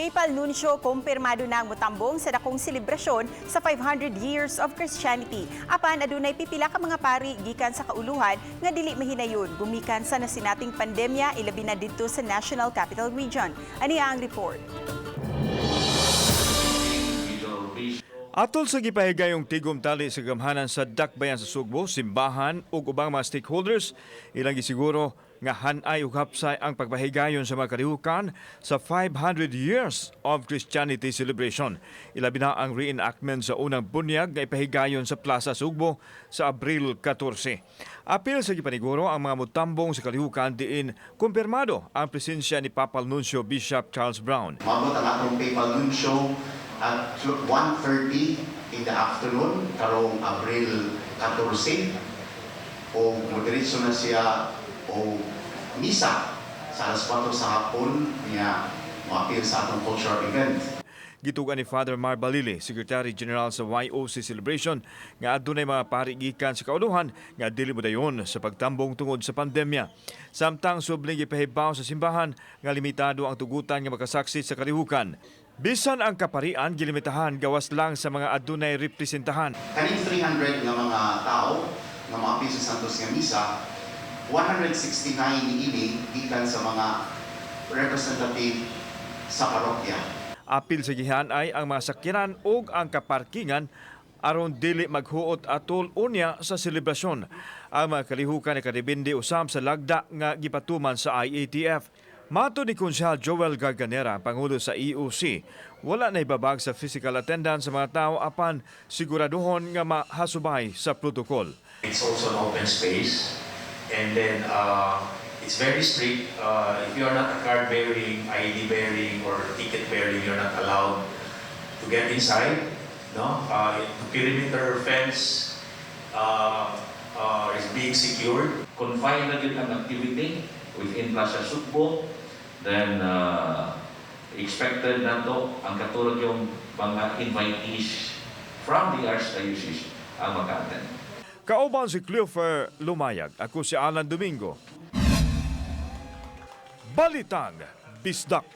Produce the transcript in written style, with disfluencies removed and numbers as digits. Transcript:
Papal Nuncio kumpirmado na ang mutambong sa dakong selebrasyon sa 500 Years of Christianity. Apan adunay pipila ka mga pari gikan sa kauluhan nga dili mahinayon gumikan sa nasinating pandemya, ilabi na didto sa National Capital Region. Ani ang report. Atol sa gipahigayong tigom tali sa gamhanan sa Dakbayan sa Sugbo, simbahan ug ubang mga stakeholders, ilang gisiguro nga hanay ug hapsay ang pagpahigayon sa mga kalihukan sa 500 Years of Christianity celebration. Ilabi na ang reenactment sa unang bunyag nga ipahigayon sa Plaza Sugbo sa Abril 14. Apil sa gipaniguro ang mga mutambong sa kalihukan diin kumpirmado ang presensya ni Papal Nuncio Bishop Charles Brown. Moabot ang atong Papal Nuncio at 1:30 in the afternoon karong Abril 14 o modiretso na siya og misa sa alas 4 sa hapon niya moapil sa atong cultural event. Gitugan ni Father Mar Balili, Secretary General sa YOC Celebration, nga adunay mga pari gikan sa kauluhan nga dili modayon sa pagtambong tungod sa pandemya. Samtang subling gipahibaw sa simbahan nga limitado ang tugutan nga makasaksi sa kalihukan. Bisan ang kaparian gilimitahan gawas lang sa mga adunay representahan. Kaning 300 nga mga tao nga moapil sa Santos nga misa, 169 niini gikan sa mga representative sa parokya. Apil sa gihanay ang mga sakyanan ug ang kaparkingan aron dili maghuot atol unya sa selebrasyon. Ang mga kalihukan nakadepende usab sa lagda nga gipatuman sa IATF. Matod ni Konsehal Joel Garganera, Pangulo sa EOC, wala na ibabag sa physical attendance sa mga tao apan siguraduhon nga mahasubay sa protocol. It's also an open space. And then it's very strict. If you are not a card bearing, ID bearing, or ticket bearing, you're not allowed to get inside. No, the perimeter fence is being secured. Confined na gyud ang activity within Plaza Sugbo. Then expected nato ang katulad yung mga invitees from the Archdiocese ang maka-attend. Kauban si Cleofer Lumayag. Ako si Alan Domingo. Balitang Bisdak.